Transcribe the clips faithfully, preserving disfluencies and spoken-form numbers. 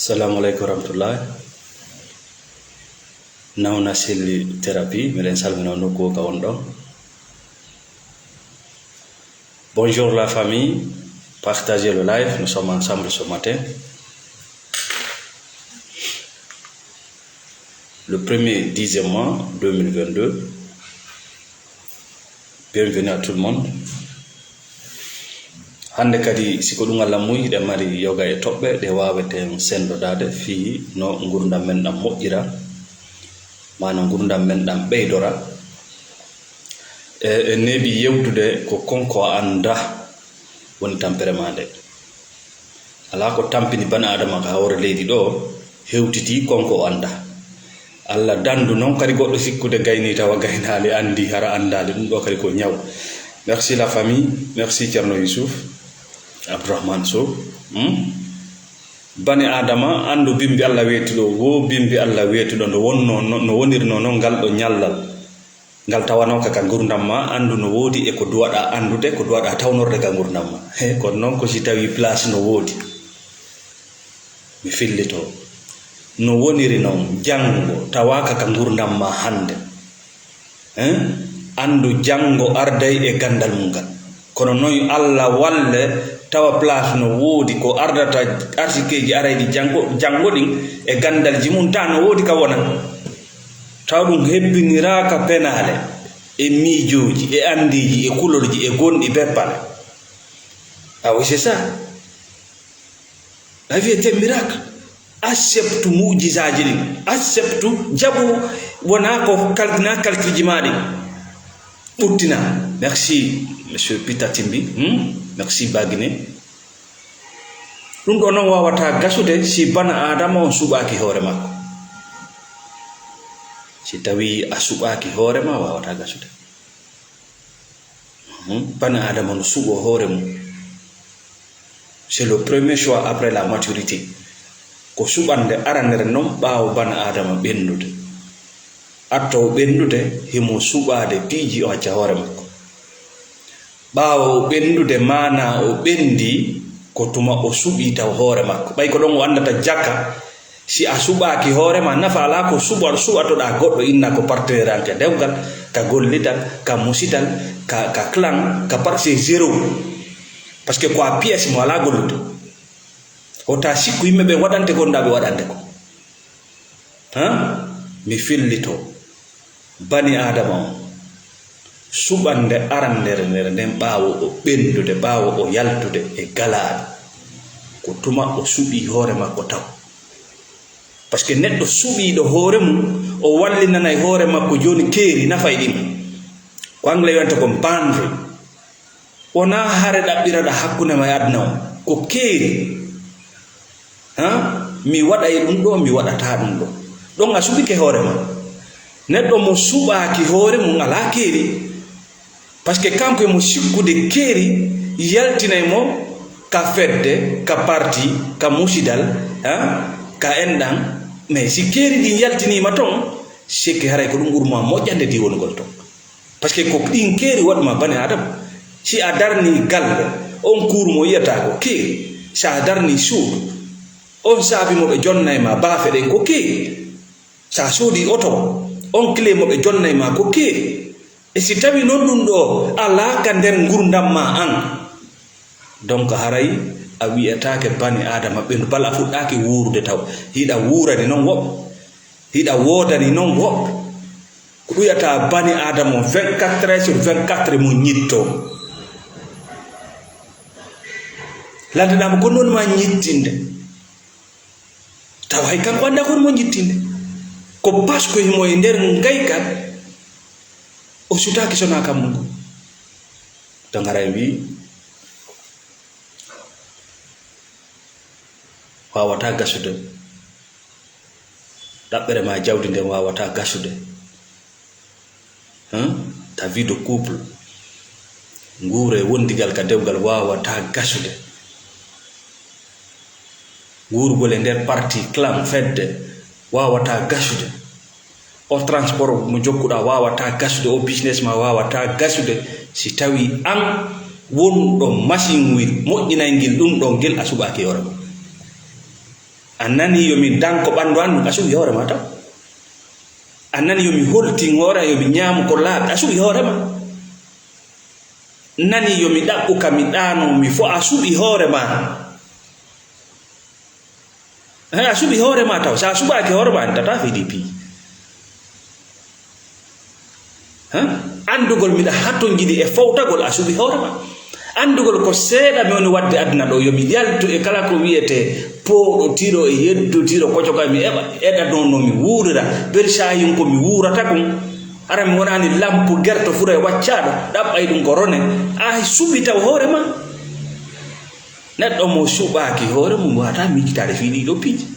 Assalamu alaikum warahmatullahi. Nawna Selli Thérapie, miɗen salmina nokku ka won ɗon. Bonjour la famille, partagez le live, nous sommes ensemble ce matin. Le premier dixième mois deux mille vingt-deux. Bienvenue à tout le monde. Hannde kadi, si ko ɗum Allah muuyi, hiɗen mari yoga e toɓɓe ɗe waaweten senndodaade fii no ngurndan men ɗan moƴƴira, maa no ngurndan men ɗan ɓeydora. E, e neeɓi yewtude ko kon ko anndaa woni tampere maa nde. Alaa ko tampini bani Aadama ka hoore leydi ɗoo, hewtitii kon ko o anndaa. Allah dandu non kadi goɗɗo sikkude gayni tawa gaynaali, anndi hara anndaali. Ɗum ɗoo kadi ko ñaw. Merci la famille, merci Ceerno Yusuf Abdourahmane Sow. Hmm? Bani Aadama, anndu bimbi Allah weetuɗo, wo bimbi Allah weetuɗo no wonno, no, no wonirno non ngal ɗo ñallal. Ngal tawanooka ka ngurndan maa, anndu no woodi e ko duwaɗaa anndude, ko duwaɗaa tawnorde ka ngurndan maa. He, kono non ko si tawii place no woodi. Mi fillito. No woniri non, janngo tawaaka ka ngurndan maa hannde. Hein? Anndu janngo arday e ganndal mum ngal. Kono noy Allah walle tawa place no woodi ko ardata arsikeeji arayɗi janngo, janngo ɗin e ganndalji mum, ta no woodi ka wona. Taw ɗum hebbiniraaka penaale e miijooji e anndeeji e kulolji e gonɗi beppale. Ah oui, c'est ça. A wiye temmiraaka. Accepte mu'jizaaji ɗin. Accepte, jaɓu, wona ko kal-, na kalkilji maa ɗin. Ɓuttina. Merci, monsieur Pita Timbi. Hmm? Merci, Bagine. Ɗum ɗo non waawata gasude si bana Aadama on suɓaaki hoore makko. Si tawii a suɓaaki hoore ma, waawata gasude. Hmm? Bana Aadama no suɓoo hoore mum. C'est le premier choix après la maturité. Ko suɓannde aranere non ɓaawo bana Aadama ɓenndude. Atto o ɓenndude, himo suɓaade piiji o acca hoore makko. Ɓaawo o ɓenndude, maanaa o ɓenndii ko tuma o suɓii taw hoore makko. Ɓay ko ɗon o anndata jaka, si a suɓaaki hoore ma, nafa alaa ko suɓa-, suɓatoɗaa goɗɗo, inna ko partenaire an ka dewgal, ka gollital, ka musital, ka, ka clan, ka par-, c'est zéro. Parce que ko a pièce mo alaa gollude. Wota sikku yimɓe ɓen waɗante ko ndaa ɓe waɗande ko. Han? Mi fillito. Bani Aadama on, suɓannde arannere ndere nden, ɓaawo o ɓenndude, ɓaawo o yaltude e galaaɗi, ko tuma o suɓii hoore makko taw. Parce que neɗɗo suɓiiɗo hoore mum, o wallinanay hoore makko jooni keeri nafay ɗimo. Ko anglais wiyanta kon boundary. Wonaa hare ɗaɓɓiraɗaa hakkunde ma e aduna on. Ko keeri. Ha? Mi waɗay ɗum ɗo, mi waɗataa ɗum ɗo. Ɗon a suɓike hoore ma. Neɗɗo mo suɓaaki hoore mum alaa keeri. Parce que kanko e mo sikkude keeri yaltinay mo ka fedde, ka parti, ka musidal, ha? Ka enɗan. Mais si keeri ɗin yaltiniima ton, sikki haray ko ɗum ɓuri ma moƴƴande diwonugol ton. Parce que ko ɗin keeri waɗi ma bani Aadama. Si a darni galle, on kuuru mo yi'ata ko keeri. Si a darni suudu, on saabi mo ɓe jonnay ma baafe ɗen ko keeri. Si a soodi oto, on kile mo ɓe jonnay ma ko keeri. E si tawi non ɗum ɗo alaa ka nder ngurndan ma an, donc haray a wi'etaake bani Aadama ɓendu, bal a fuɗɗaaki wuurude taw. Hiɗa wuurani non woɓɓe. Hiɗa woodani non woɓɓe. Ko ɗuyata bani Aadama on vingt-quatre heures sur vingt-quatre mo ñitto. Lanndanaama ko non ma ñittinde. Tawa hay kanko anndaa ko mo ñittinde. Ko parce que himo e nder ngayka, o sutaaki sona kammu ngu. To ngaray wi, waawataa gasude. Ɗaɓɓere ma jawdi nden waawataa gasude. Hein? Ta vie de couple. Nguure wondigal ka dewgal waawataa gasude. Nguurugol e nder parti, clan, fedde waawataa gasude. O transport mo jokkuɗaa waawataa gasude, o business ma waawataa gasude si tawii an wonɗo machine wil moƴƴinay ngil ɗum ɗon ngel a suɓaaki hoore ma. A nani yo mi danko ɓandu an, a suɓi hoore ma taw. A nani yo mi holtin hoore, yo mi ñaamu ko laaɓi, a suɓi hoore ma. Nani yo mi ɗaɓɓu ka mi ɗaano mi fo, a suɓi hoore ma. Eh, a suɓi hoore ma taw. Sa suɓaaki hoore ma, a tata P D P. Hã? Anndugol miɗa hatonjidi e fowtagol, a suɓi hoore ma. Anndugol ko seeɗa mi woni waɗde aduna ɗo, yo mi yaltu e kala ko wiyetee pooɗotiro e yeddotiro, kocoka mi eɓa, eɗa noon no mi wuurira, bel caahin ko mi wuurata kon. Hara mi wonaani lampu gerto furo e waccaaɗo, ɗaɓɓay ɗum ko rone. A suɓi taw hoore ma. Neɗɗo mo suɓaaki hoore mum waawataa miijitaade fii ɗii ɗoo piiji.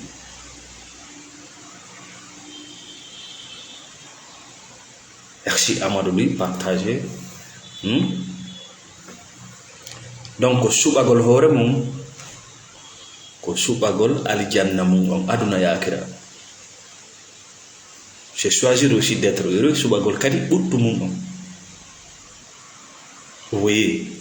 Merci Amadou Ly, partagé. Hmm? Donc, suɓagol hoore mum ko suɓagol aljanna mum on, aduna e akira. C'est choisir aussi d'être heureux, suɓagol kadi ɓuttu mum on. Oui.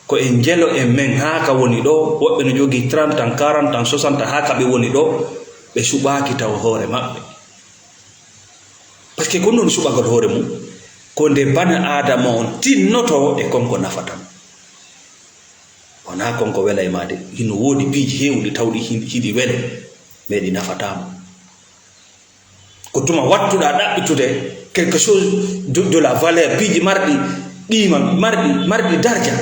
Ko e njelo e men haa ka woni ɗo, woɓɓe no jogii trente ans, quarante ans, soixante ans, haa ka ɓe woni ɗo, ɓe suɓaaki taw hoore maɓɓe. Parce que ko non suɓagol hoore mum, ko nde bana Aadama on tinnoto e kon ko nafata mo. Wonaa kon ko wela e maa de, hino woodi piiji heewuɗi tawɗi hin-, hiɗi wele, mais ɗi nafataa mo. Ko tuma wattuɗaa ɗaɓɓitude quelque chose de, de la valeur, piiji marɗi qiima, marɗi, marɗi darja.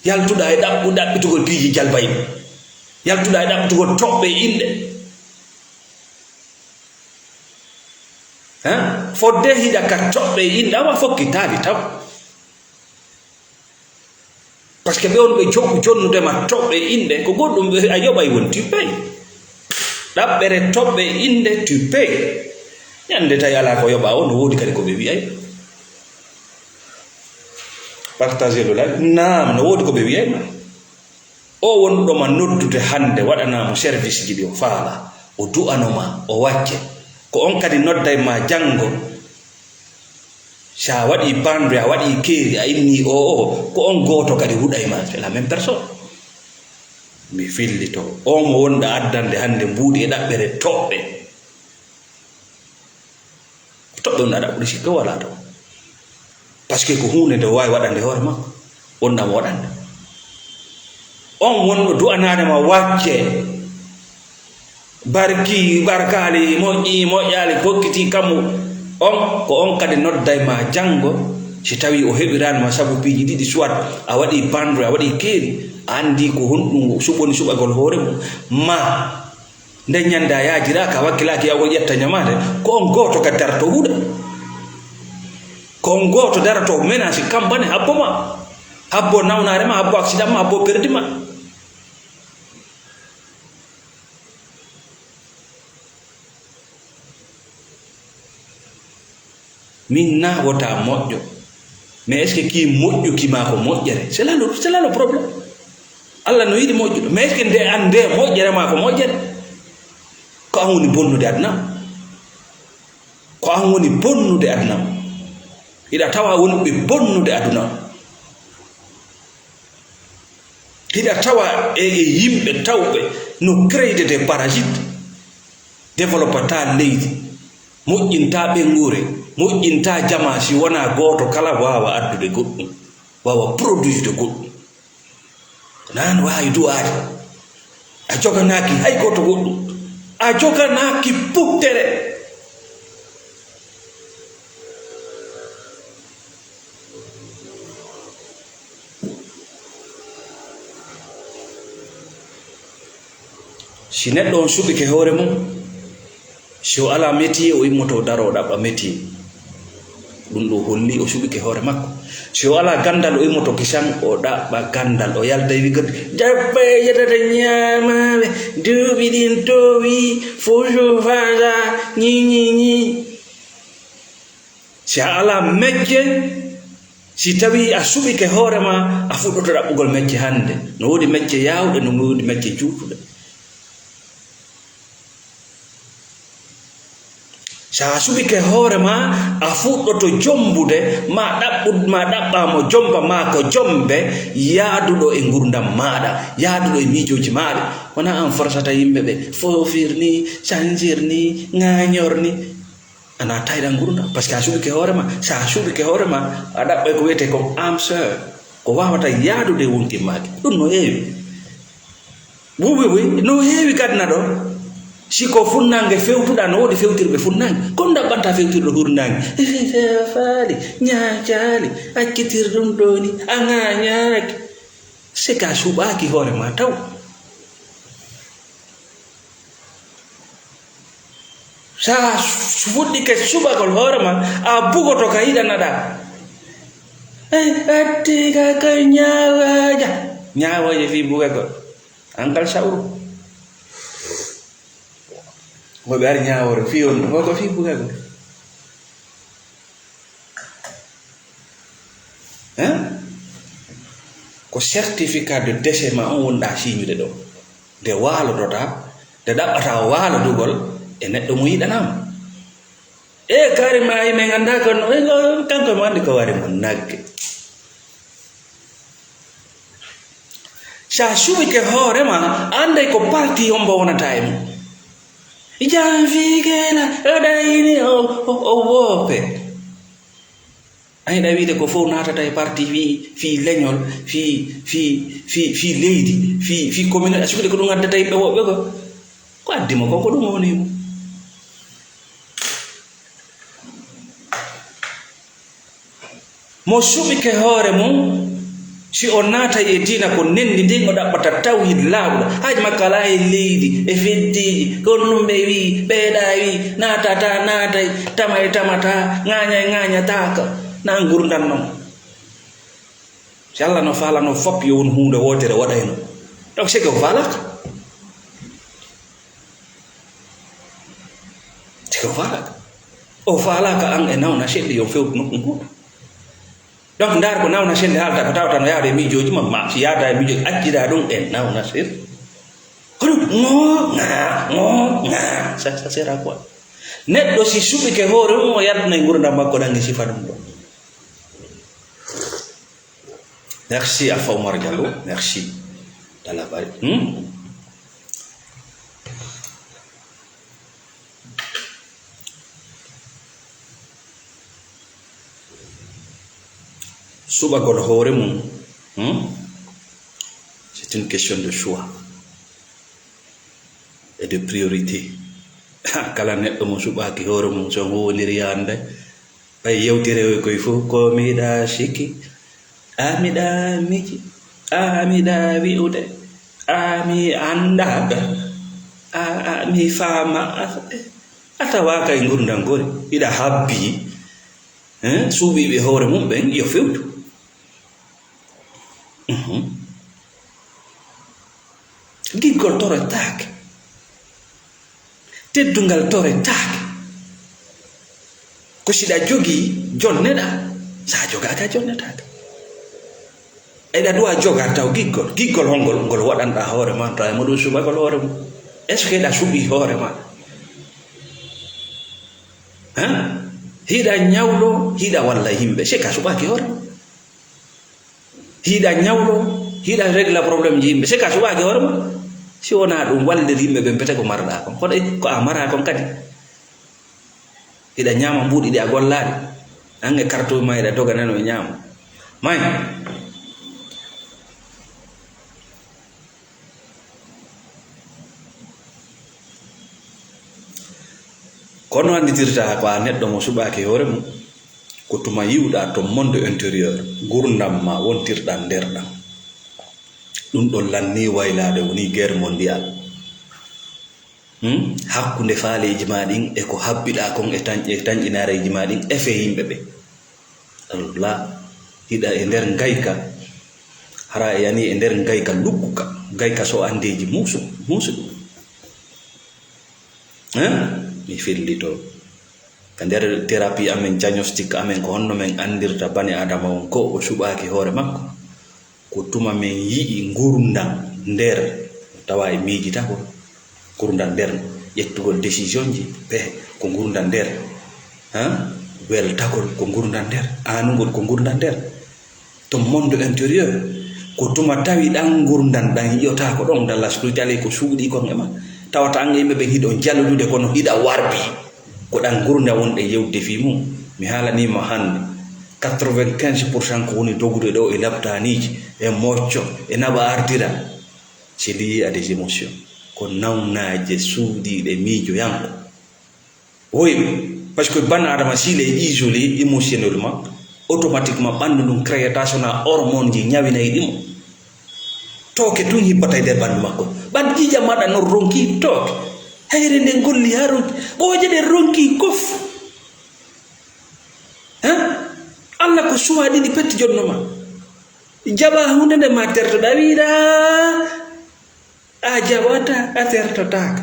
Yaltuɗaa e ɗaɓɓu-, ɗaɓɓitugol piiji jalbayɗi. Yaltuɗaa e ɗaɓɓitugol toɓɓe e inɗe. Hein? Fodde hiɗa ka toɓɓe e inɗe, awa fokkitaali taw. Parce que ɓe on ɓe jo-, jonnude ma toɓɓe e inɗe, ko goɗɗum ɓe a yoɓay won tu pay. Ɗaɓɓere toɓɓe e inɗe tu pay. Ñande tawi alaa ko yoɓa on, no woodi kadi ko ɓe wiyay. Partagez le live. Naam, no woodi ko ɓe wiyay ma. O wonɗo ma noddude hannde, waɗanaa mo service ji ɗi o faala, o du'ano ma, o wacce. Ko on kadi nodday ma janngo. Si a waɗi bandu, a waɗi keeri, a inni o, o, ko on gooto kadi huɗay ma, c'est la même personne. Mi fillito. O mo wonɗa addande hannde mbuuɗi e ɗaɓɓere toɓɓe. Toɓɓe on aɗa ɓuri sikka wala to. Parce que ko huunde nde o waawi waɗande hoore makko. Wonɗa mo waɗande. On wonɗo du'anaade ma wacce. Barki, barkaali, moƴƴi, moƴƴaali, hokkiti kamu. On, ko on kadi nodday ma janngo, si tawi o heɓiraani ma sabu piiji ɗiɗi, soit a waɗi bandu, a waɗi keeri, a anndi ko honɗum suɓoni suɓagol hoore mum. Ma, nde ñande a yaajiraaka, a wakkilaaki yaagol ƴetta ñamaande, ko on gooto kadi darto huɗa. Ko on gooto darto menace, kampane, habbo ma. Habbo nawnaare ma, habbo accident ma, habbo perdi ma. Min na wota moƴƴo. Mais est-ce que kii moƴƴuki ma ko moƴƴere? C'est là le, c'est là le problème. Allah no yiɗi moƴƴuɗo. Mais est-ce que nde an nde moƴƴere ma ko moƴƴere? Ko an woni bonnude aduna. Ko an woni bonnude aduna. Hiɗa tawa wonɓe bonnude aduna. Hiɗa tawa e, e yimɓe tawɓe no créer des parasites. Développata leydi, moƴƴinta ɓeynguure, moƴƴinta jamaa si wonaa gooto kala waawa addude goɗɗum, waawa produire goɗɗum. Nan waawi du'aade. A joganaaki hay gooto goɗɗum. A joganaaki puttere. Si neɗɗo on suɓike hoore mum, si o alaa métier, o immoto o daro o ɗaɓɓa métier. Ɗum ɗo holli o suɓike hoore makko. Si o alaa ganndal, o immoto kisan o ɗaɓɓa ganndal, o yalta e wiggol, "Jaɓɓe yetata ñaamaaɓe, duuɓi ɗin toowi, fusu fasa, ñi, ñi, ñi." Si a alaa mecce, si tawii a suɓike hoore ma, a fuɗɗoto ɗaɓɓugol mecce hannde. No woodi mecce yaawɗe, no woodi mecce juutuɗe. Si Taa suɓike hoore ma, a fuɗɗoto jombude, ma ɗaɓɓu-, ma ɗaɓɓa mo jomba ma ko jombe, yaaduɗo e ngurdam maaɗa, yaaduɗo e miijooji maaɗa. Wonaa aan forsata yimɓe ɓe, foofir ni, sansir ni, ŋaañor ni. Ana tayɗa ngurdam, parce que a suɓike hoore ma. So a suɓike hoore ma, a ɗaɓɓay ko wiyetee ko âme sœur, ko waawata yaadude e wonkin maaki. Ɗum no heewi. Wi, wi, wi, no heewi kadi na ɗo. Si ko funnaange fewtuɗaa, no woodi fewtirɓe funnaange. Kon ɗaɓɓanta fewtirɗo funnaange. Faali, ñaacaali, accitir ɗum ɗoo ni, a ŋaañaaki. C'est que a suɓaaki hoore ma taw. Sa fuɗɗike suɓagol hoore ma, a bugoto ka yiɗanaɗaa. Eh, atti ka ka ñaawaaja. Ñaawaaja fii bugagol. An kal sawru. Mo ɓe ari ñaawoore fii on, mo ko fii bugagol. Hein? Ko certificat de décès ma on wonɗaa siiñude ɗo. Nde waalodoɗaa, nde ɗaɓɓataa waalodugol e neɗɗo mo yiɗanaama. E kaari maayi, min anndaa ko no, kanko mo anndi ko wari mo nagge. Sa suɓike hoore ma, anndey ko parti hombo wonata e mum. Janvier la, o ɗayini, o, o, o woope. A yiɗa wiide ko fof naatata e parti fii, fii leñol, fii, fii, fii, fii leydi, fii, fii commune, a sikkude ko ɗum addata yimɓe woɓɓe ko? Ko addi mo ko, ko ɗum woni mo. Mo suɓike hoore mum, si o naatay e diina ko nenndi ndin, o ɗaɓɓata tawhid laaɓuɗo. Haaj makko alaa e leydi, e feddeeji, ko ɗum ɓe wi'i, ɓeeɗa wi'i, naatata, naatay, tamay, tamata, ŋaañay, ŋaañataaka. Na ngurndan non. Si Allah no faalano fop yo won huunde wootere waɗayno. Donc c'est que o faalaaka. C'est que o faalaaka. O faalaaka an e nawna seɗɗi yo fewtu nokku ngu. Donc ndaar ko nawna seɗɗi haalta ko tawata no yaade e miijooji ma, ma si yaada e miijooji accida ɗum e nawna seɗɗi. Kono ngo, nga, ngo, nga. Ça, ça sert à quoi? Neɗɗo si suɓike hoore mum o yaltana e ngurdam makko ɗan e sifa ɗum ɗo. Merci Alpha Oumar Diallo, merci. Dala bari. Hmm? Suɓagol hoore mum, hmm? C'est une question de choix et de priorité. Kala neɗɗo mo suɓaaki hoore mum, so huwondiri hannde, ɓay yewtere o koye fof, ko miɗa sikki, a miɗa miji, a miɗa wi'ude, a mi annda, a, a mi faama, a, a tawaaka e ngurndan gori, iɗa habbi, hein, suɓiiɓe hoore mum ɓen yo fewtu. Mhm. Giggol toretaake. Teddungal toretaake. Ko siɗa jogii, jonneɗa. Sa jogaaka, jonnetaaka. Eɗa duwa joga taw giggol. Giggol hongol ngol waɗanɗa hoore ma, tawa mo ɗum suɓagol hoore mum. Est-ce que eɗa suɓi hoore ma? Hein? Hiɗa ñawlo, hiɗa walla yimɓe. C'est que a suɓaaki hoore ma. Hiɗa ñawlo, hiɗa regla problème ji yimɓe. C'est que a suɓaaki hoore ma. Si wonaa ɗum, wallir yimɓe ɓen, pete ko marɗa kon. Kono ko a mara kon kadi. Hiɗa ñaama mbuuɗi ɗi a gollaali. An e kartooji ma hiɗa doga nano e ñaama. May. Kono annditirta ko a neɗɗo mo suɓaaki hoore mum, ko tuma yi'uɗa to monde intérieur, ngurndan ma wontirɗan nder ɗan. Ɗum ɗon lanni waylaade woni guerre mondiale. Hmm? Hakkunde faaleeji ma ɗin e ko habbiɗa kon e tan-, e tanƴinaareeji ma ɗin e fee yimɓe ɓe. Allah, hiɗa e nder ngayka, hara e yani e nder ngayka lugguka, ngayka so andeeji muusu, muusuɗo. Hein? Mi fillito. Ka nder thérapie amen, diagnostic amen, ko honno men andirta bani Adama on ko o suɓaaki hoore makko? Ko tuma men yi'i ngurndan nder, tawa e miijitagol ngurndan nder, ƴettugol décision ji, pehe, ko ngurndan nder. Hein? Weltagol ko ngurndan nder, aanugol ko ngurndan nder. To monde intérieur, ko tuma tawi ɗan ngurndan ɗan yi'otaako ɗon, dalla spiritualité ko suuɗii kon e ma. Tawata an e yimɓe ɓen hiɗon jaludude kono hiɗa warbi. Ko ɗan ngurndan wonɗen yewtude fii mun. Mi haalanii ma hannde, quatre-vingt-quinze pour cent ko woni dogude ɗoo e labtaaniiji, e mocco, e naɓa ardira. C'est lié à des émotions. Ko nawnaaje suuɗiiɗe miijoyanko. Oui, parce que banna adama, s'il est isolé émotionnellement, automatiquement ɓanndu ndun créatation na hormone ji ñawinay ɗimo. Tooke tun hibbata e nder ɓanndu makko. Ɓan ƴiiƴam maɗa non ronki tooke. Hayre nden golli haa ronki. Ɓooje ɗen ronki kof. Hein? Allah ko suwa ɗiɗi petti jonno ma. Jaɓa huunde nde ma tertoɗa wiɗa. A jaɓata, a tertotaaka.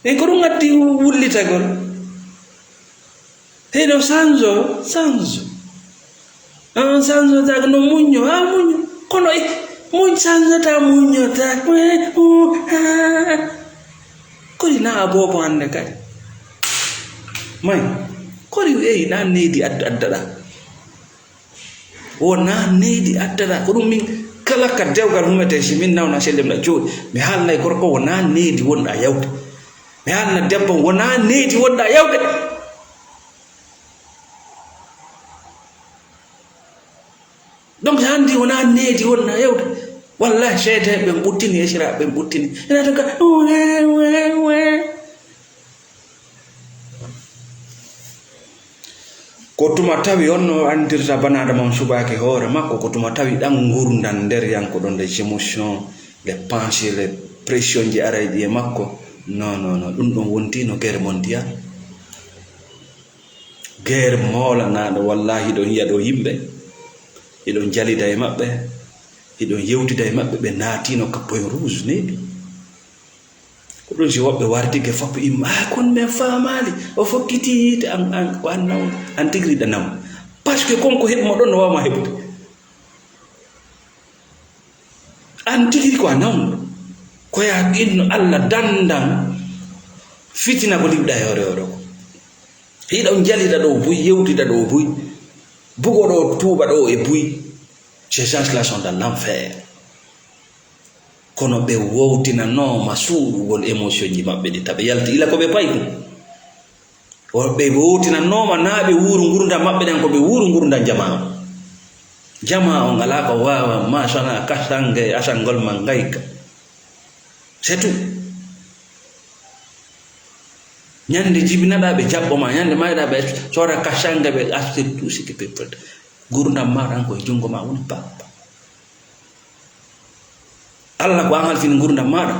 En ko ɗum addi wullitagol. Hino sanzo, sanzo. An sanzotaako no muñño, a muñño. Kono e muñ sanzota, muññota. Kori na a boobo hannde kadi. May, kori eyi na neydi adda addaɗa. Wonaa neydi addata ko ɗum. Min kala ka dewgal humetee, si min nawna sellem na jooɗi, mi haalnay gorko wonaa neydi wonɗaa yawde. Mi haalna debbo wonaa neydi wonɗaa yawde. Donc hannde wonaa neydi wonɗaa yawde. Wallahi seedeeɓe ɓen ɓuttini, esiraaɓe ɓen ɓuttini. Ina to ka we we we. Ko tuma tawi on no anndirta bana adama on suɓaaki hoore makko, ko tuma tawi ɗan ngurndan nder yanko ɗon, les émotions, les pensées, les pressions ji aray ɗi e makko. Non, non, non, ɗum ɗon wonti no guerre mondiale. Guerre moolanaaɗo, wallahi, hiɗon yiya ɗo yimɓe, hiɗon jalida e maɓɓe, hiɗon yewtida e maɓɓe, ɓe naatino ka point rouge neeɓi. Ko ɗum si woɓɓe wartike fof imma, "Ah, kon men faamaali, o fokkiti yiite an, an, ko an nawɗo, an tigi riɗa nam." Parce que kon ko heɓi mo ɗon no waawma heɓude. An tigi ko a nawɗo. Ko ya inno Allah dandan fitina ko liɓɗa e hoore hoore ko. Hiɗa on jalida ɗo buy, yewtida ɗo buy, bugo ɗo tuuba ɗo e buy. Ces gens-là sont dans l'enfer. Kono ɓe wowtinanooma suuɗugol émotion ji maɓɓe ɗi, taɓe yalti ila ko ɓe payi ɗum. O, ɓe wowtinanooma naa ɓe wuuru ngurndan maɓɓe ɗen, ko ɓe wuuru ngurndan jamaa on. Jamaa on alaa ko waawa ma sona kasannge asangol ma ngayka. C'est tout. Ñande jibinaɗaa ɓe jaɓɓo ma, ñande mayɗaa ɓe sora kasannge ɓe aste tout ce qui peut. Ngurndan ma ɗan ko e junngo ma woni, papa. Allah ko an halfini ngurndan maɗa.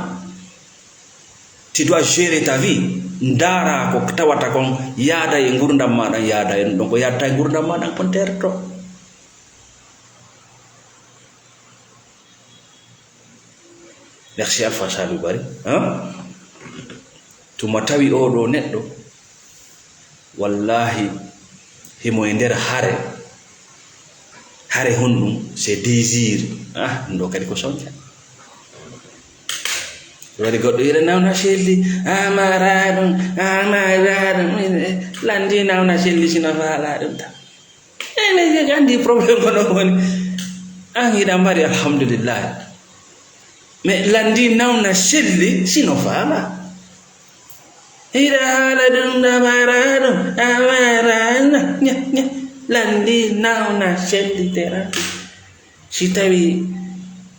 Tu dois gérer ta vie. Ndaara ko tawata kon yaada e ngurndan maɗa, yaada e ɗum ɗon ko yaadata e ngurndan maɗa kon terto. Merci Alpha Saliou Bari. Hein? Tuma tawi oɗo neɗɗo, wallahi, himo e nder hare. Hare honɗum? C'est désir. Ah, ɗum ɗo kadi ko sonja. Waɗi goɗɗo ina nawna selli, amara ɗum, amara ɗum. Landi nawna selli sino faala ɗum tan. Ene anndi problème ko ɗon woni. An hiɗa mari alhamdulillah. Mais landi nawna selli sino faala. Hiɗa haala ɗum, ɗamara ɗum, ɗamara ɗum, ña, ña, landi nawna sellitera. Si tawi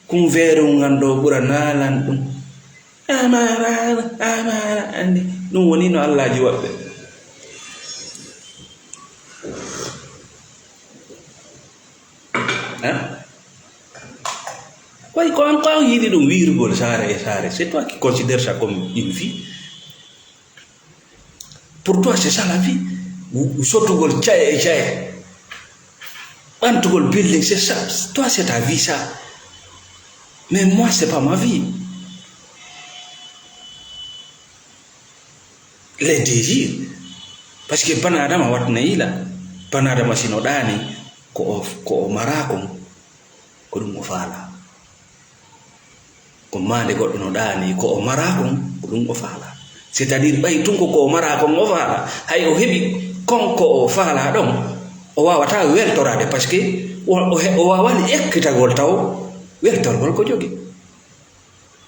kun veeru ngan ɗo ɓura naalan ɗum. Ɗamara ɗum, ɗamara, anndi. Ɗum woni no Allaaji woɓɓe. Hein? Koy, ko an, ko an yiɗi ɗum wiirugol saare e saare. C'est toi qui considères ça comme une vie. Pour toi, c'est ça la vie. Ou, ou sottugol caye e caye. Ɓantugol building, c'est ça. Toi, c'est ta vie, ça. Mais moi, c'est pas ma vie. Les désirs. Parce que bana adama watna yila. Bana adama sino ɗaani ko o, ko o mara kon. Ko ɗum o faala. Ko maande goɗɗo no ɗaani, ko o mara kon, ko ɗum o faala. C'est-à-dire, ɓay tun ko, ko o mara kon o faala. Hay o heɓi Kon ko o faalaa ɗon, o waawataa weltoraade, parce que o, o he-, o waawaani ekkitagol taw weltorgol ko jogi.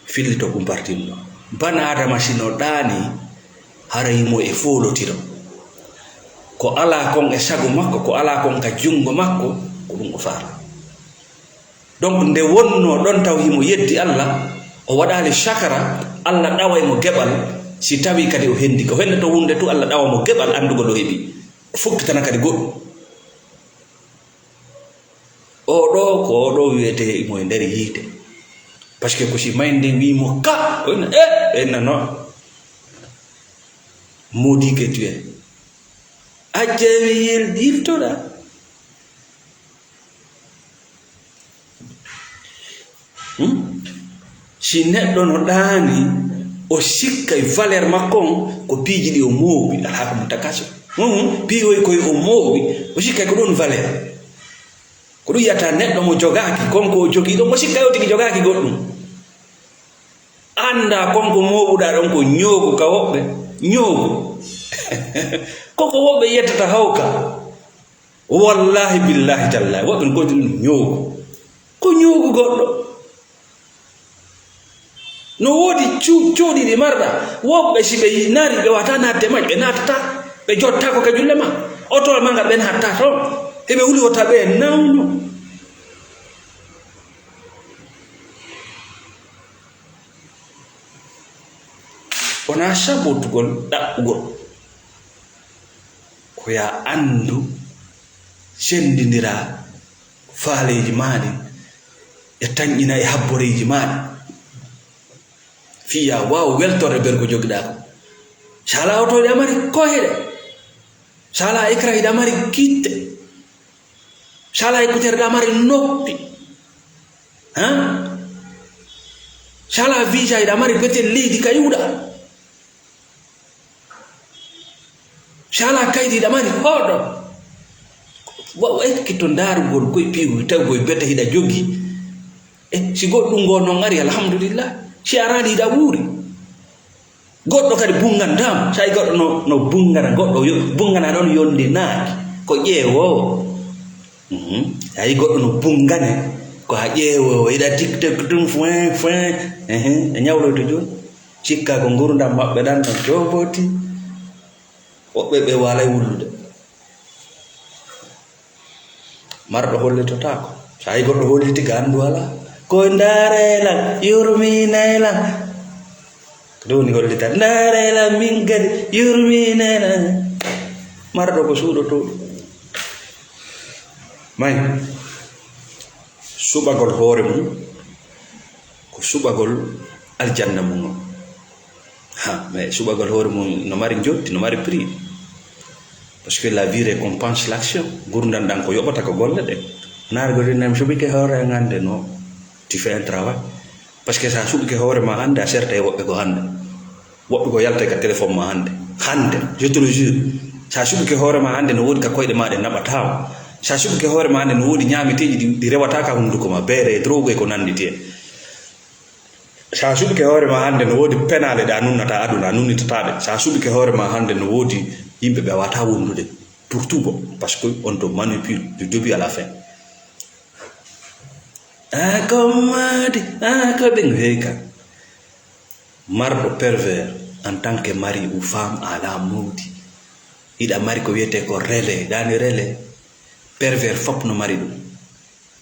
Fillito kumpartinno. Bana Adama si no ɗaani, hara himo e foolotiro. Ko alaa kon e sago makko, ko alaa kon ka junngo makko, ko ɗum o faalaa. Donc, nde wonnoo ɗon taw himo yeddi Allah, o waɗaali shakara, Allah ɗaway mo geɓal, si tawii kadi o hendike. O henndoto huunde tu, Allah ɗawa mo geɓal anndugol o heɓi. O fokkitana kadi goɗɗum. Oo ɗoo, ko oo ɗoo wi'etee himo e nder yiite. Parce que ko si mayde wi'i mo ka, o inna, eh, o inna non. Maudit que tu es. Acce mi yil-, yiltoɗaa. Hmm? Si neɗɗo no ɗaani, o sikkay valeur makko on, ko piiji ɗi o mooɓi, alhakum takaso. Hmm? Piiwoy koy o mooɓi, o sikkay ko ɗum valeur. Ko ɗum yiyata neɗɗo mo jogaaki, kon ko o jogii ɗon, o sikkay o tigi jogaaki goɗɗum. Anndaa kon ko mooɓuɗaa ɗon ko ñoogo ka woɓɓe, ñoogo. Ko ko woɓɓe yettata hawka. Wallahi, billahi, tallahi, woɓɓe no goonɗini ɗum ñoogo. Ko ñoogo goɗɗo. No woodi cu-, cuuɗi ɗi marɗa. Woɓɓe si ɓe yi-, nari, ɓe wata naatde majje, ɓe naatata, ɓe jottaako ka julle ma. Oto ma ngal ɓe naatta toon. Heɓe wuli wota ɓe nawno. Wonaa sabotugol ɗaɓɓugol. Ko yaa anndu, senndindiraa faaleeji maa ɗin, e tanƴina e habboreeji maa ɗin. Fii yaa waaw weltorde nder ko jogiɗaa ko. Saalaa oto hiɗa mari koyɗe. Saalaa écran hiɗa mari kitte. Saalaa écouteur hiɗa mari noppi. Hein? Saalaa visa hiɗa mari bete leydi ka yuɗa. Saalaa kaydi hiɗa mari hoɗo. Wa, wa ekkito ndaarugol koy piigu tawi koy bete hiɗa jogi. E si goɗɗum ngo non ari, alhamdulillah. Si araali hiɗa wuuri. Goɗɗo kadi bungantaama. Sa yi goɗɗo no, no bungana, goɗɗo yo, bungana ɗon yondinaaki. Ko ƴeewoowo. Mhm. A yi goɗɗo no bungane, ko a ƴeewoowo. Hiɗa TikTok ɗum, foin, foin. Ehe, e ñawloyto jooni. Cikka ko ngurdam maɓɓe ɗan no jooboti. Woɓɓe ɓe waalay wullude. Marɗo hollitotaako. So hay goɗɗo holliti ka anndu alaa. Ko ndaaree lan, yurminee lan. Ko ɗum woni hollita. Ndaaree lan min kadi, yurminee lan. Marɗo ko suuɗotooɗo. May, suɓagol hoore mum, ko suɓagol aljanna mum on. Ha, mais suɓagol hoore mum no mari njotti, no mari prix. Parce que la vie récompense l'action. Ngurndan ɗan ko yoɓata ko golle ɗe. Naar gori nam suɓike hoore an hannde no. Tu fais un travail. Parce que sa suɓike hoore ma hannde, a serta e woɓɓe ko hannde. Woɓɓe ko yalta ka téléphone ma hannde. Hannde, je te le jure. Sa suɓike hoore ma hannde no woodi ka koyɗe ma ɗe naɓataama. Sa suɓike hoore ma hannde no woodi ñaameteeji ɗi, ɗi rewata ka hunduko ma. Beere e drogue e ko nanndi ti en. Sa suɓike hoore ma hannde no woodi penaale ɗe a nunnata aduna, a nunnitata ɗe. Sa suɓike hoore ma hannde no woodi yimɓe ɓe a wata wondude. Pour tout bon. Parce que on te manipule du début à la fin. Ah, ko maadi, ah, ko ɓen heyka. Marɗo pervers en tant que mari ou femme a la mawdi. Hiɗa mari ko wiyetee ko relais, ɗani relais. Pervers fop no mari ɗum.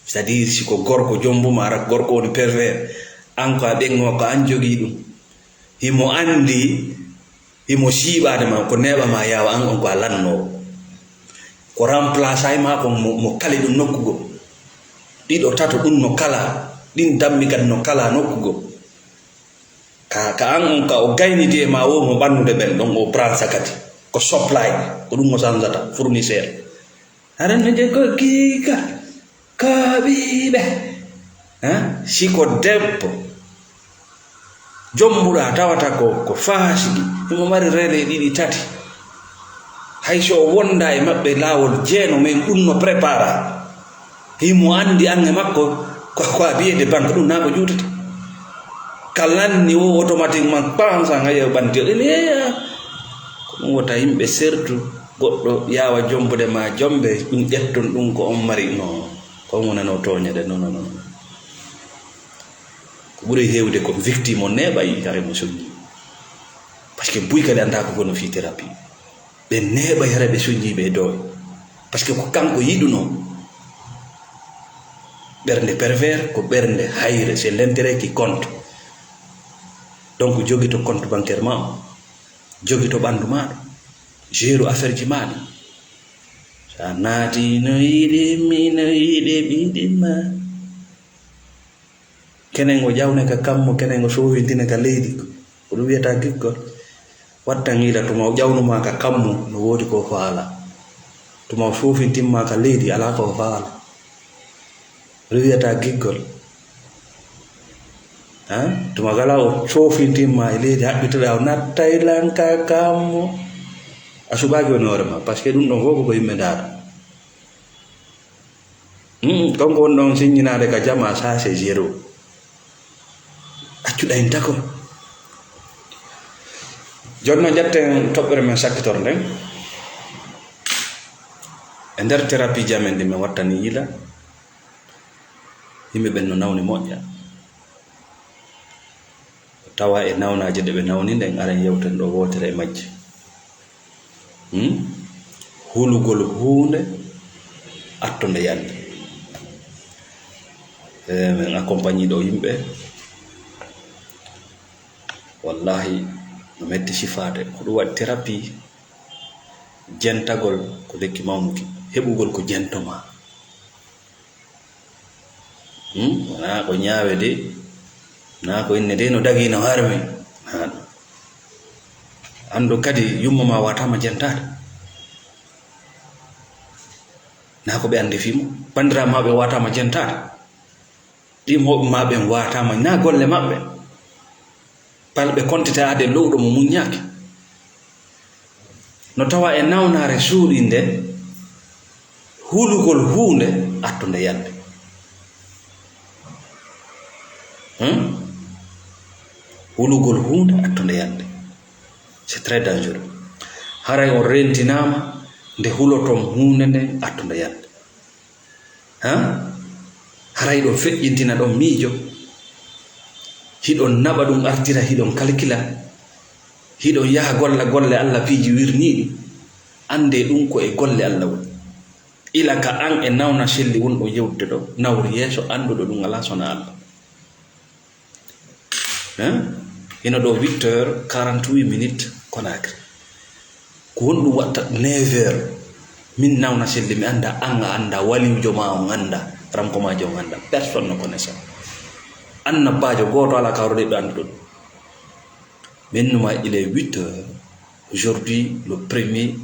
C'est-à-dire, si ko gorko jombo ma, ara ko gorko woni pervers. An ko a ɓengo, ko an jogii ɗum. Himo anndi, himo siiɓaade ma, ko neeɓa ma yaawa, an on ko a lannoowo. Ko remplaçant ma ko mo, mo kali ɗum nokku goo. Ɗiɗo, tato, ɗum no kala, ɗin dammigal no kala nokku goo. Ka, ka an on ka o gayniti e ma, wo mo ɓannude ɓen ɗon, o pransa kadi. Ko supply, ko ɗum o sansata, fournisseur. Aɗa anndi ko kiika, ko ɓiɓe. Ha? Si ko debbo, jombuɗaa tawata ko, ko faasiki, himo mari rele ɗiɗi tati. Hay so o wonda e maɓɓe laawol jeeno, men ɗum no prépara. Himo anndi an e makko, ko, ko a biyede banque, ɗum naa ko juutata. Ka lanni o automatiquement, pansan, hayo ɓanti o, ɗen, eh, ko ɗum wota yimɓe sertu. Goɗɗo yaawa jombude ma jombe, ɗum ƴetton ɗum ko on mari. No, ko on wonano tooñere. No, no, no. Ko ɓuri heewde ko victime on neeɓay hare mo soñi. Parce que buy kadi annda ko kono fii thérapie. Ɓe neeɓay hare ɓe soñi ɓe dooy. Parce que ko kanko yiɗuno. Ɓernde pervers ko ɓernde hayre, c'est l'intérêt qui compte. Donc jogito compte bancaire ma o. Jogito ɓanndu maaɗo. Géru affaire ji maaɗo. Sa naati no yiɗi mi, no yiɗi mi, yiɗi ma. Kenen o ƴawne ka kammu, kenen o soowintine ka leydi. Ko ɗum wiyata giggol. Wattan yiila tuma o ƴawnuma ka kammu, no woodi ko faala. Tuma o soofintinma ka leydi, alaa ko faala. Ɗum wiyata giggol. Ha? Tuma gala o soofintinma e leydi, haɓɓitoɗa o nattay lan ka kammu. A suɓaaki woni hoore ma, parce que ɗum ɗon fof ko ko yimɓe ndaara. Hmm, kanko woni ɗon siññinaade ka jama, ça c'est zéro. Accuɗa en tako. Jooni noon, ƴetten toɓɓere men sakkitornde. E nder thérapie ji amen ɗi min wattani yiila, yimɓe ɓen no nawni moƴƴa. Tawa e nawnaaje ɗe ɓe nawni ɗen, aran yewten ɗo wootere e majje. Hmm? Hulugol huunde, atto nde yande. E, min accompagne ɗo yimɓe. Wallahi, no metti sifaade. Ko ɗum waɗi thérapie, jentagol ko lekki mawnuki. Heɓugol ko jento ma. Hmm? Wonaa ko ñaawe de, wonaa ko inne de, no dagii, no harmi. Haa ɗum. Anndu kadi yumma ma waataama jentaade. Naa ko ɓe anndi fii mum. Banndiraaɓe maɓɓe waataama jentaade. Ɗiin hoɓɓe maɓɓe waataama, naa golle maɓɓe. Bal ɓe kontete aade lowɗo mo muññaaki. No tawa e nawnaare suuɗiinde, hulugol huunde atto nde yande. Hmm? Hulugol huunde atto nde yande. C'est très dangereux. Haray on rentinaama nde huloton huunde nden atto nde yande. Ha? Hara hiɗon feƴƴintina ɗon miijo, hiɗon naɓa ɗum artira, hiɗon kalkila, hiɗon yaha golla golle Alla piiji wirniiɗi, anndee ɗum ko e golle Alla woni. Ila ka an e nawna selli wonɗon yewtude ɗo, nawru yeeso, annduɗo ɗum alaa sona Alla. Hein? Hino ɗo huit heures quarante-huit minutes Conakry. Ko honɗum watta neuf heures? Min nawna selli, mi annda, an a annda, waliwjo ma on annda, rankomaajo on annda. Personne ne connaît ça. Annabaajo gooto alaa ka hawrude ɓe annduɗo ɗum. Min numa, il est huit heures. Aujourd'hui, le premier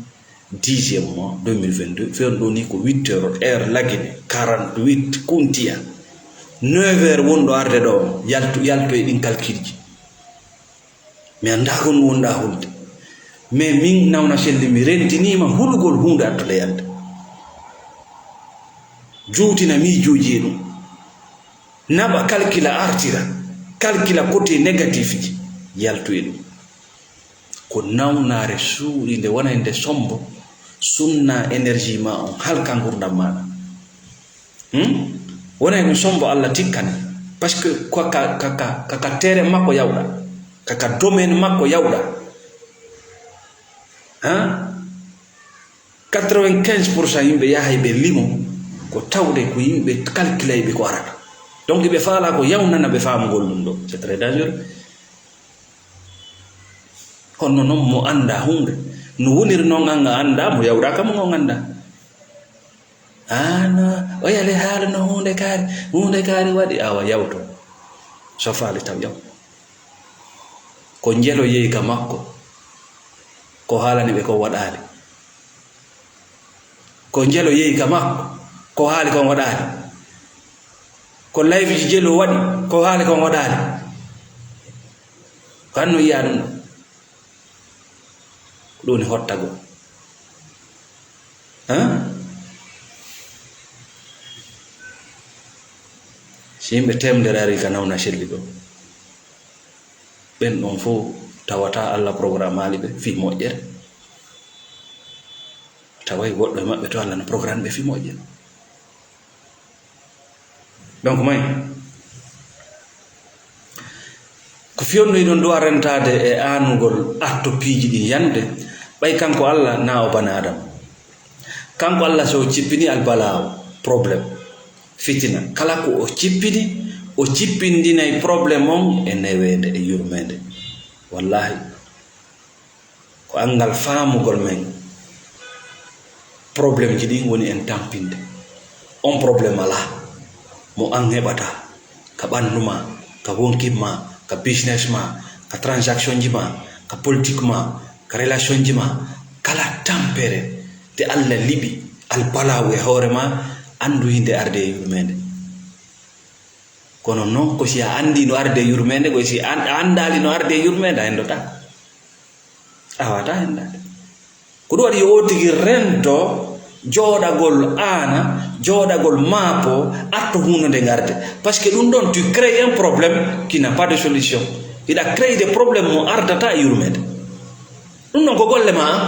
dixième mois deux mille vingt-deux, fewndo ɗo ni ko huit heures, heure Lagine, quarante-huit Kuntiya. Neuf heures wonɗo arde ɗo, yaltu, yaltu e ɗin calcul ji. Mi anndaa ko ɗum wonɗaa hulde. Mais min nawna selli, mi rentiniima hulugol huunde attude yande. Juutina miijooji e ɗum. Naɓa kalkila artira, kalkila côté négatif ji, yaltu e ɗum. Ko nawnaare suuɗi nde wona nde sombo, sunna énergie ma on, halka ngurdam maɗa. Hmm? Wona ɗum sombo Allah tikkani. Parce que ko ka, ka, ka, ka, ka terrain makko yawɗa, ka, ka domaine makko yawɗa. Hein? Quatre-vingt-quinze pour cent yimɓe yahay ɓe limo, ko tawde ko yimɓe kalkilayɓe ko arata. Donc ɓe faala ko yawnana ɓe faamugol ɗum ɗo. C'est très dangereux. Honno non mo annda huunde? No woniri non an a annda, mo yawɗa kam on annda. Ano, o yali haala no huunde kaari, huunde kaari waɗi, awa yawto. So faali taw yaw. Ko njelo yehi ka makko, ko haalani ɓe ko waɗaali. Ko njelo yehi ka makko, ko haali kon waɗaali. Ko live ji jelo waɗi, ko haali kon waɗaali. Ko an no yiya ɗum ɗo. Ko ɗum woni hottagol. Hein? Si yimɓe teemedere ari ka nawna selli ɗo, ɓen ɗon fof tawata Allah programmaali ɓe fii moƴƴere. Taway woɗɗo e maɓɓe to Allah no programme ɓe fii moƴƴa. Donc, may, ko fiyonnoyi ɗon du'a rentaade e aanugol atto piiji ɗin yande, ɓay kanko Allah na o bani Aadama. Kanko Allah, so o cippini albalaawo, problème, fitina, kala ko o cippini, o cippindinay problème on e neweende, e yurmeende. Wallahi. Ko anngal faamugol men problème ji ɗin woni en tampinde. On problème alaa mo an heɓata ka ɓanndu ma, ka wonkin ma, ka business ma, ka transaction ji ma, ka politique ma, ka relation ji ma. Kala tampere nde Allah liɓi albalaawu e hoore ma, anndu hinde arde e yurmeende. Kono non ko si a anndi no arde e yurmeende, ko si an-, a anndaali no arde e yurmeende, a henndotaa. A waawataa henndaade. Ko ɗum waɗi yo o tigi rento jooɗagol aana, jooɗagol maapo, atto huunde nde ngarde. Parce que ɗum ɗon, tu crées un problème qui n'a pas de solution. Hiɗa créer des problèmes mo ardata e yurmeende. Ɗum ɗon ko golle ma, an.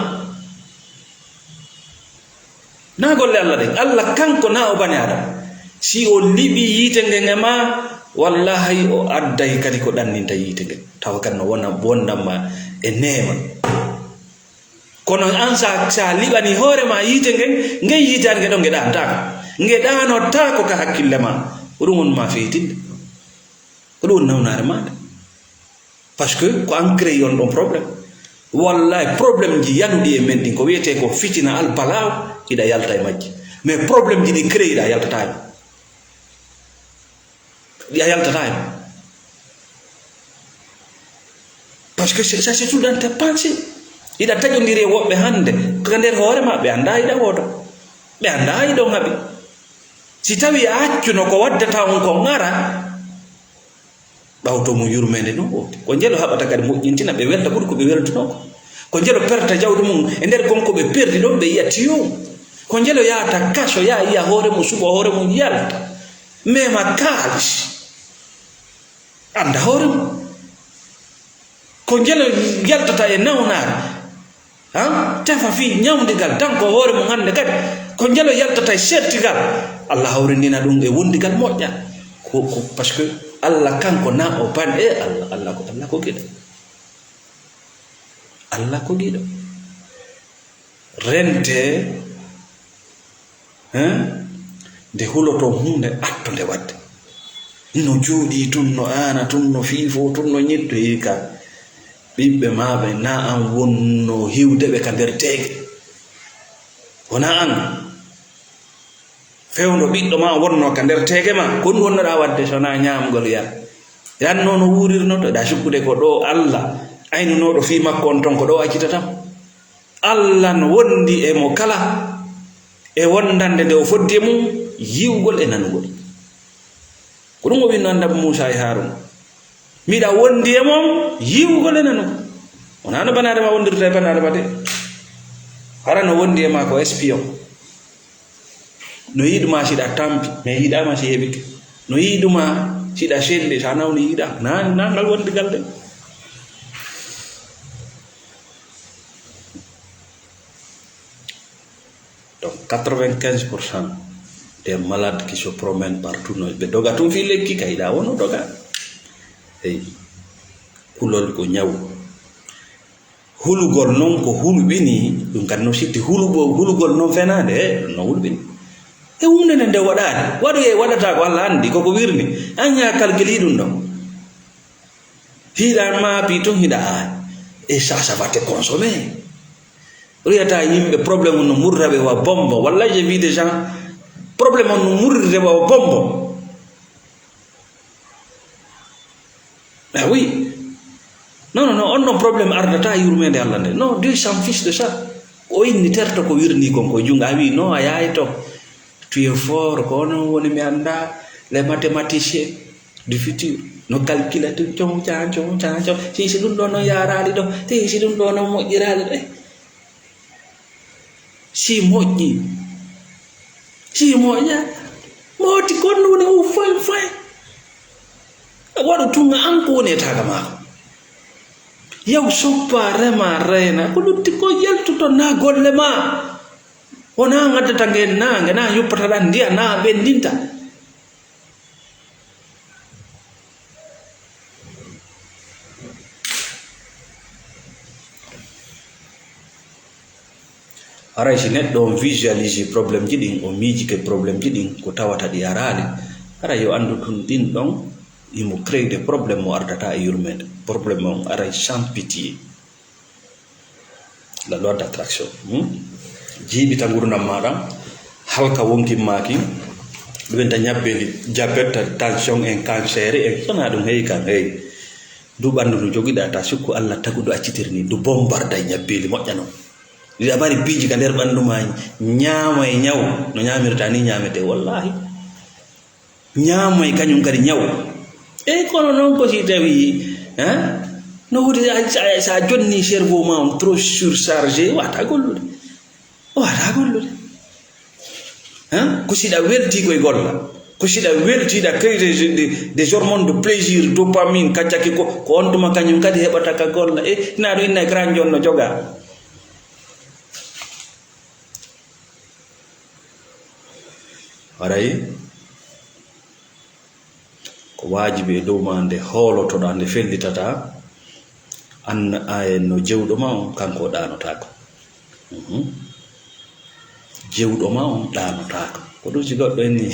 Na golle Allah ɗen. Allah kanko na o bani Aadama. Si o liɓi yiite ngen e ma, wallahi o adday kadi ko ɗanninta yiite ngen. Tawa kadi no wona, wondan ma e neema. Kono an sa, sa liɓani hoore ma yiite ngen, ngen yiitaani nge ɗon nge ɗaantaako. Nge ɗaanotaako ka hakkille ma. Ko ɗum woni ma feytinde. Ko ɗum woni nawnaare ma nde. Parce que ko an créé on ɗon problème. Wallahi, problème ji yanuɗi e men ɗin, ko wiyetee ko fitina albalaawo, hiɗa yalta e majji. Mais problème ji ɗi créé ɗa, yaltataa e ma. Ɗi a yaltataa e ma. Parce que c'est, ça, c'est tout dans tes pensées. Hiɗa taƴondiri e woɓɓe hannde, ko ka nder hoore ma, ɓe anndaa hiɗa wooda. Ɓe anndaa hiɗon haɓi. Si tawi a accuno ko waddata on ko ngara, ɓawto mum yurmeende no woodi. Ko njelo haɓata kadi moƴƴintina ɓe welta ɓuri ko ɓe weltunoo ko. Ko njelo perta jawdi mum e nder kon ko ɓe perdi ɗon ɓe yiya tiyo. Ko njelo yahata kaso, yaha yiya hoore mum, suɓo hoore mum, yalta. Mema kaalis. Annda hoore mum. Ko njelo yaltata e nawnaare. Han? Tefa fii ñawndigal tan ko hoore mum hannde kadi. Ko njelo yaltata e sertigal. Allah hawrindina ɗum e wondigal moƴƴa. Ko, ko, parce que Allah kanko na o ban-, e Allah, Allah ko, Allah ko giɗo. Allah ko giɗo. Rente, hein? Nde huloton huunde, atto nde waɗde. No jooɗii tun, no aana tun, no fiifoo tun, no ñittoyii ka. Ɓiɓɓe maa ɓe na an wonnoo hiwde ɓe ka nder teege. Wonaa an. Fewndo ɓiɗɗo maa wonnoo ka nder teege maa. Ko ɗum wonnoɗaa waɗde so wonaa ñaamgol yar. Yannoo no wuurirnoto, ɗa sikkude ko ɗo Allah aynunooɗo fii makko on ton, ko ɗo accitata mo. Allah no wondi e mo kala e wondande nde o foddi e mum yiwgol e nanugol. Ko ɗum o winno Annabi Muusaa e Haaruuna. Miɗa wondi e mon yiwgol e nanugol. Wonaa no bani Aadama wondirta e bani Aadama de. Hara no wondi e maa ko espion. No yiɗuma siɗa tampi, mais yiɗama si heɓike. No yiɗuma siɗa selli, sa nawni yiɗa. Na, na ngal wondigal de. Donc, quatre-vingt-quinze pour cent des malades qui se promènent partout, no ɓe doga tun fii lekki, kay ɗa wono doga. Eyi, kulol ko ñaw. Hulugol non ko hulɓini, ɗum kadi no sitti hulugo-, hulugol non fenaande, e, ɗum no hulɓini. E huunde nde nde waɗaani, waɗoyee waɗata ko Allah anndi, koko wirni, an yaa calcule ɗum ɗon. Hiɗa maapi tun hiɗa aani. Et ça, ça va te consommer. Riyata yimɓe, problème on no murra ɓe wa bombo. Wallahi, j'ai vu des gens, problème on no murrire wa bombo. Ah oui. Non, non, non, on ɗon problème ardata yurmeende Allah nde. Non, Dieu s'en fiche de ça. O inni terto ko wirni kon ko junngo. A wi, non, a yahay to. Tu es fort, ko onon woni mi annda, les mathématiciens du futur. No calcula tun, con, can, con, can, con. Si, si ɗum ɗo non yaaraali ɗo. Si, si ɗum ɗo non moƴƴiraali ɗo. Eh. Si moƴƴi. Si moƴƴa. Mooti kon woni o fay fay. Waɗu tun an ko woni e taga maako. Yaw soppa, rema, reyna. Ko lutti ko yaltuto na golle ma. Wonaa ngaddata ngeen naange, naa yoppata ɗan ndiya, naa ɓenndinta. Haray si neɗɗo on visualise problème ji ɗin, o miijike problème ji ɗin, ko tawata ɗi araali, haray yo anndu tun ɗin ɗon, imo créer des problèmes mo ardata e yurmeende. Problème on aray sans pitié. La loi d'attraction. Hmm? Jiiɓita ngurndan maaɗa, halka wonkin maakin, ɗumen ta ñabbeeli, diabète, tension en, cancer en, sonaa ɗum, hey kan, hey. Ndu ɓanndu ndu jogiɗaa, ta sukku Allah taguɗo accitiri ni, ndu bombarda e ñabbeeli moƴƴa non. Ɗiɗa mari piiji ka nder ɓanndu ma, ñaama e ñaw, no ñaamirta ni ñaamete, wallahi. Ñaama e kañum kadi ñaw. E kono noon ko si tawi, hein? No wodi sa, sa, sa jonni cerveau ma on trop surchargé, wata gollude. Wata gollude. Hein? Ko siɗa welti koye golla. Ko siɗa welti ɗa créé des, des, des hormones de plaisir, dopamine, kaccaki ko, ko on tuma kañum kadi heɓata ka golla. E, na ɗo inna grand jonno joga. Haray ko waajibi e dow ma nde hoolotoɗaa, nde fellitataa, an, a, no jewɗo ma on, kanko o ɗaanotaako. Mhm. Jewɗo ma on ɗaanotaako. Ko ɗum si goɗɗo inni,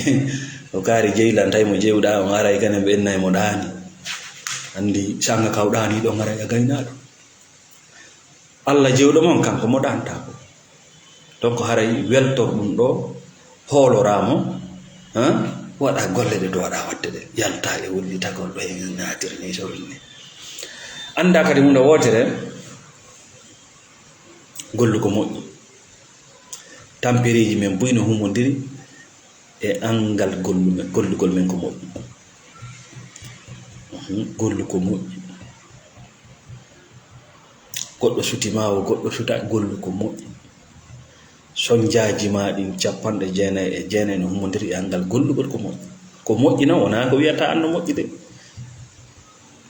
o kaari jeylantay mo jewɗaa on, haray kanen ɓe innay mo ɗaani. Anndi sanga ka o ɗaani ɗon, haray a gaynaaɗo. Allah jewɗo mon, kanko mo ɗaantaako. Donc, haray weltor ɗum ɗo, hooloraa mo, hein? Waɗa golle ɗe dowaɗaa waɗde ɗe. Yalta e wullitagol ɗo e naatir ni, so winni. Annda kadi huunde wootere, gollu ko moƴƴi. Tampereeji men buy no humondiri e anngal gollu men, gollugol men ko moƴƴi. Mhm, gollu ko moƴƴi. Goɗɗo suti ma o, goɗɗo suta, gollu ko moƴƴi. Sonjaaji ma ɗin capanɗe jeenayi e jeenayi no humondiri e anngal gollugol ko moƴƴi. Ko moƴƴi non, wonaa ko wiyata an no moƴƴi de.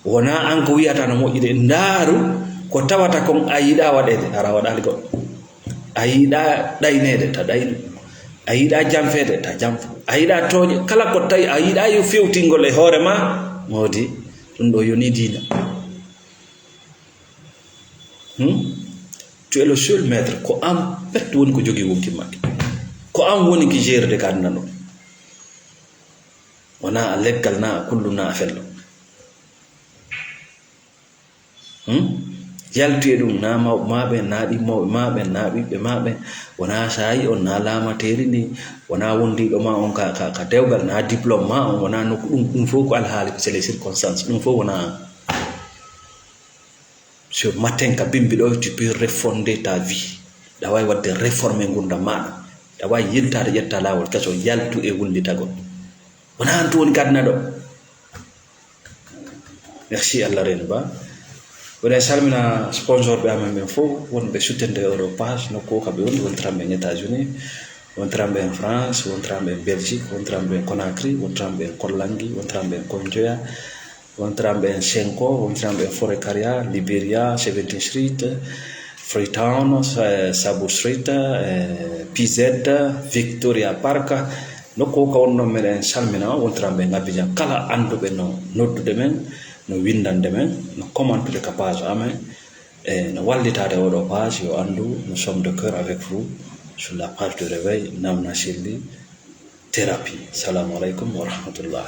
Wonaa an ko wiyata no moƴƴi de. Ndaaru ko tawata kon a yiɗaa waɗeede, hara a waɗaali goɗɗo. A yiɗaa ɗayneede, ta ɗaynu. A yiɗaa janfeede, ta janfu. A yiɗaa tooñe. Kala ko tawi a yiɗaa yo fewtingol e hoore ma, moodi, ɗum ɗo yoni diina. Hmm? Tu es le seul maître. Ko an pet woni ko jogii wonki maɓɓe. Ko an woni ki gérde ka aduna ɗo. Wonaa a leggal, naa a kullu, naa a fello. Hmm? Yaltu e ɗum, naa mawɓe maa ɓen, naa ɗimmoɓe maa ɓen, naa ɓiɓɓe maa ɓen. Wonaa saayi on, naa laamateeri ndin, wonaa wondiiɗo ma on ka, ka, ka dewgal, naa diplôme ma on, wonaa nokku ɗum, ɗum fof ko alhaali, c'est les circonstances. Ɗum fof wonaa an. Ce matin ka bimbi ɗo, tu peux refonder ta vie. Ɗa waawi waɗde réformer ngurndan maaɗa. Ɗa waawi yiltaade ƴetta laawol keso, yaltu e wullitagol. Wonaa an tun woni ka aduna ɗo. Merci Allah reeni ba. Mboɗo salmina sponsor ɓe amen ɓen fof, wonɓe soutenir oɗo page, nokku o ka ɓe woni, wontiranɓe en États-Unis, wontiranɓe en France, wontiranɓe en Belgique, wontiranɓe en Conakry, wontiranɓe en Kollangi, wontiranɓe en Konjoya, wontiranɓe en Senko, wontiranɓe en Forêt Karia, Liberia, Seventeen Street, Freetown, Sa-, Sabu Street, eh, P Z, Victoria Park. Nokku o ka wonɗon meɗen salmina, wontiranɓe en Abidjan. Kala annduɓe no noddude men, no winndande men, no commentude ka page amen, e no wallitaade oɗo page, yo anndu, nous sommes de cœur avec vous sur la page de réveil, Namna Selli Thérapie. Salamu aleykum wa rahmatullah.